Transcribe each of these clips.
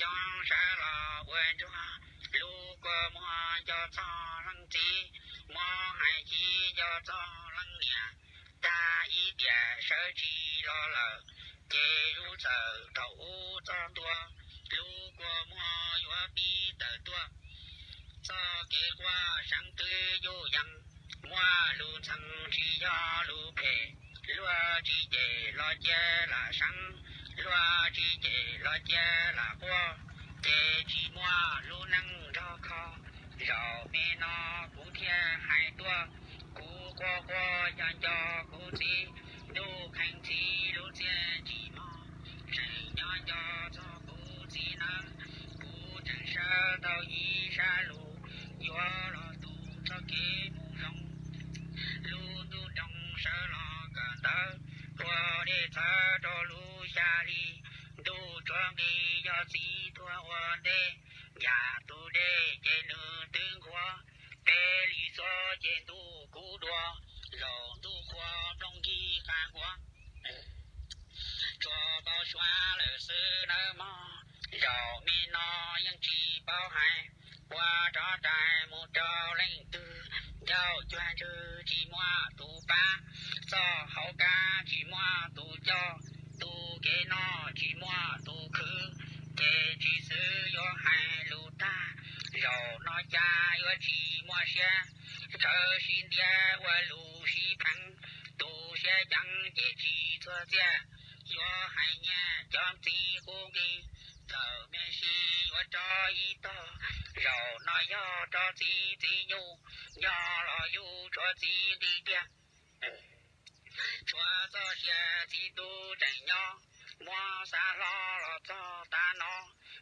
coob sawv los ua ntsuag, lub kua muag nco txog leej txiv, muab hais chim nco txog leej niam, tag ib tiam sawv tsis los lawm, ces lub txawm thaum ub txog ntua, lub kua muag yuav pib tawm tuaj. Txoj kev quaj seev twb yuj yees, muaj lus ntxhee tsis yog lus phem, luag tsis cem los cia lam seev, luag tsis cem los cia lam quaj, ces tsis muaj lub neej nrog kho. Zaum me no kuv thiaj hais tuaj, kuv quaj quaj yog nco kuv txiv, ntuj kheev txiv lub txiaj ntsig mog, tseem nyob nco txog kuv txiv nawb. Kuv tseem sawv tau ib sab lus, yuav los tu txoj kev mus zoo. Lub ntuj nroo sawv los kawm ntawv, ua dej txhawv rau lub xya hli, ntuj tsuav nqi yog txiv tuag ua ntej, yam tus dej ces nws twb nqhuav, peb li xuab ces ntuj kub dua, zaum ntuj qhua nplooj nkig qab nkuav. Tsuas tau suav lawm xwb nawb mog, zaum me no yeej tsis paub hais, ua rov rais mus rau leej twg, ncauj cuag ntswg tsis muaj tus pab, txoj hauv kab tsis muaj tus coj, tu kev noj tsis muaj tus khwv, ces tsis xwb yuav hais lus tag, zaum no cas yuav tsis muaj siab, sawv sib ntiab ua lus sib pheev, tu siab ceev ces tsis txuag txiaj, yuav hais nyiaj cov txiv qub nqi, txawm me si yuav rov ib tog, zaum no yog rov txiv txiv nyuj, nyob los yus tshuav txiv nqi tiag. Tshuav txoj sia txiv tub tseem nyob, muab xav hlo los txog tav no,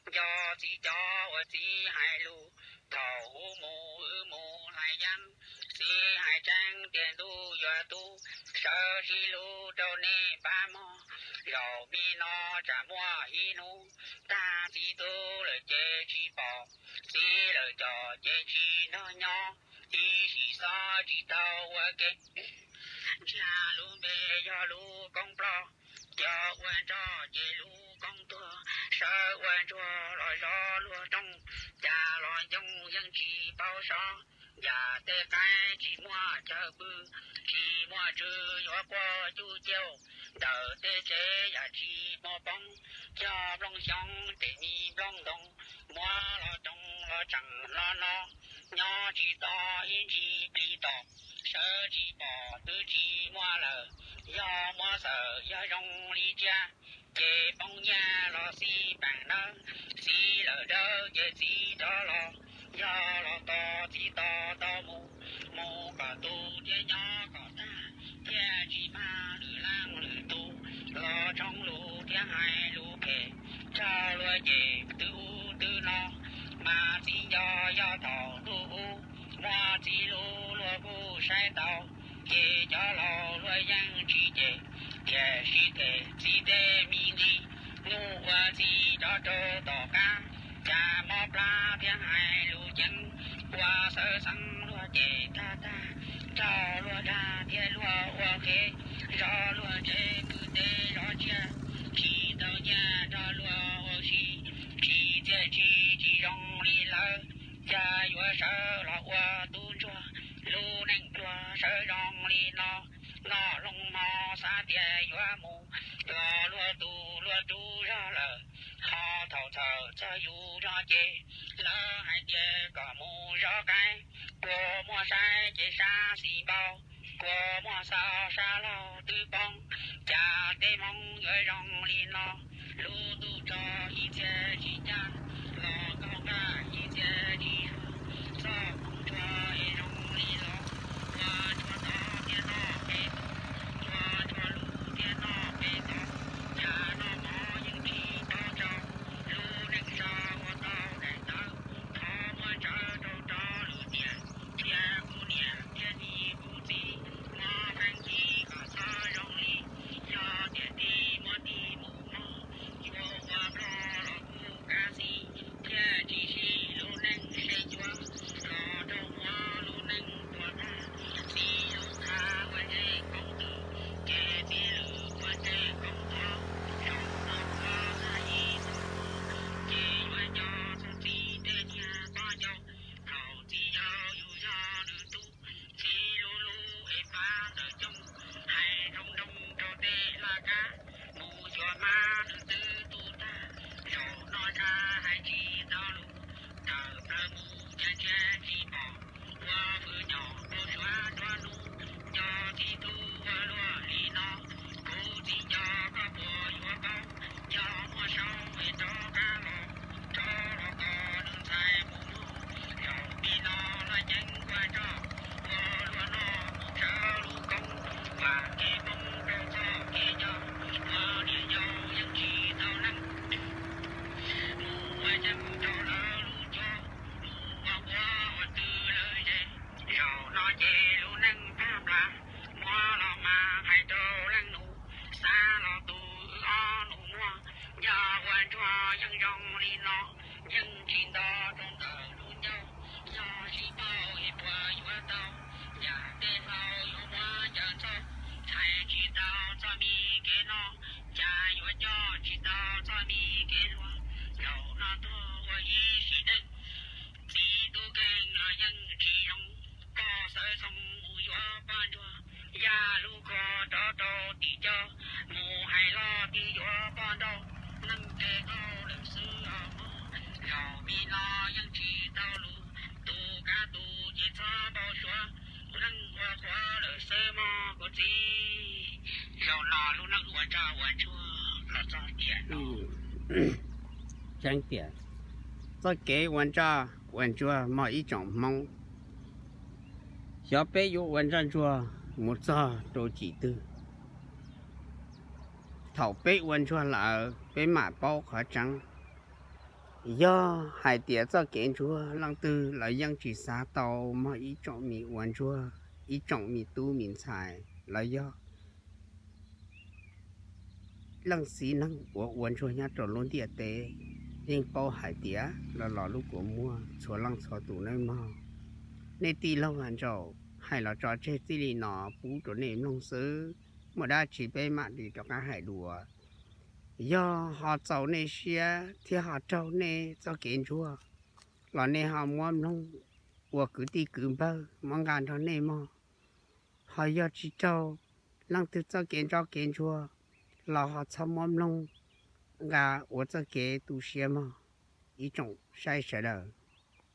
nco txiv cov uas txiv hais lus, thaum ub mus wb mus hlais yeeb, txiv hais tseeb tias ntuj yuav tu, sawv sib hlub rau nej pab mog, zaum me no tsam muaj ib hnub, tag txiv tub lawm ces tsis pom, txiv lawm cov ces tsis nrog nyob, ib sim xob tsis tau ua ke. Ntsiag lub npe yog lub koob ploj, cov ua nroj ces lub koob tuag, sawv ua ntsuag los zov luag rooj, cas los ncoo yeej tsis paub sob, yam tej qaib tsis muaj chaw pw, tsis muaj tswv yuav quaj cuj ciauj, ntawm tej tsev yam tsis muaj poob, cog nplooj xyoob ces mi nplooj ntoo, muab los roos los tseem hlo no, nyob tsis tau ib ntsis plis tom, sawv tsis pom twb tsis muaj lawm, yog muab xawm yog zoo li tsiaj, ces poob nyiaj los xij peem nawb, txiv lawm dawb ces txiv rov los, yog los tos txiv tos tau mus, mus kom tu thiab nyob kom tag, thiaj tsis mag lwm leej lwm tus, los tshoob lus thiab hais lus phem, raug luag cem twb ub twb no, mas txiv nco yog thaum ntuj ub, muaj txiv hlub luag kuj saib tau, ces cov laus luag yeej tsis cem, tiam sis them txiv tej me nqi, hnub ua txiv rov rau tom qab, cas mob plab thiab hais lus ceev, ua xawv xeev luag cem tag tag, raug luag dag thiab luag ua qhev, zov luag tsev pw teb zov tsiaj, tsis tau nyiaj nrog luag ua si, tsis txiaj tsis tsis zoo li lawv, cas yuav sawv los ua tub ntsuag, lub neej pluag sawv zoo li no, noj loo hmo xav tias yuav mus, los luag tus luag rub zog lawm, ho thaum txhawm txog yus zog ces, lawv hais tias kom mus zov qaib, kua muag saib ces sab xis npau, kua muag xaus sab laug twb poob, cas tej hmoob yuav zoo li no, lub ntuj tso ib txhia tsis ncaj, los nkauj nqaj ib txhia tsis zuag, txoj hmoov tsuag es zoo li los, ua tsuag tod thiaj noj pem tus, ua tsuag lus thiaj noj pem tod, cas noj mov yeej tsis paub tsau, lub neej so ua tau daim tawv, thov muab ntsawv rau rov lwm tiam, thiab kuv niam thiab txiv kuv txiv, muab feeb ntsis kom txhob zoo li, yog tiam tij muab tig mus mog, yuav ua nplog los Yeej tsis nto rau ntawm lub ncauj, yog sib paub es puas yuav tau, yam tej hlau yuav muab ncaws ntxaug, txhais tsis tau txoj me kev no, cas yuav coj tsis tau txoj me kev hluas, zaum no tuag ua ib sim neej, txiv tub keeg los yeej tsis zoo, koj sawv txoo mus yuav poj ntsuag, yaj lub ko rov rau tim coj, mus hais loj twb yuav poj nrauj, neeg nqe kauj lawm xwb os mog, zaum me no yeej tsis tau lus, tus kab tus ces txhob npau suav, neeg ua qhuav lawm xwb mog kuv txiv, zaum no lub neej ua ntsoj ua ntsuag los txog tiam no. Tseeb tiag, txoj kev ua ntsoj ua ntsuag mog ib tsoom Hmoob, xyov peb yuav ua ntsoj ntsuag mus txog rau cim twg. Thaum peb ua ntsuag lawm peb mam paub qhov tseeb. Yog hais tias txoj kev ntsuag leej twg los yeej tsis xav tau mog ib tsoom me ua ntsuag, ib tsoom me tub me ntxhais los yog leej txiv neej uas ua ntsuag nyob rau lub ntiaj teb yeej paub hais tias los los lub kua muag txhua leej txhua tus nawb mog. Nej tij laug Vaj Ntsaum hais los tso tseg txij li no pub rau nej mloog xwb, muaj dab tsi peb mam li rov qab hais dua. Yog ho txaus nej siab thiab ho raug nej txoj kev ntsuag los nej ho muab mloog ua kwv tij kwv npawg muab nqa nrog nej mog. Ho yog tsis raug leej twg txoj kev ntsoj kev ntsuag los ho txhob muab mloog nqa ua txoj kev tu siab mog ib tsoom saib sawv daws.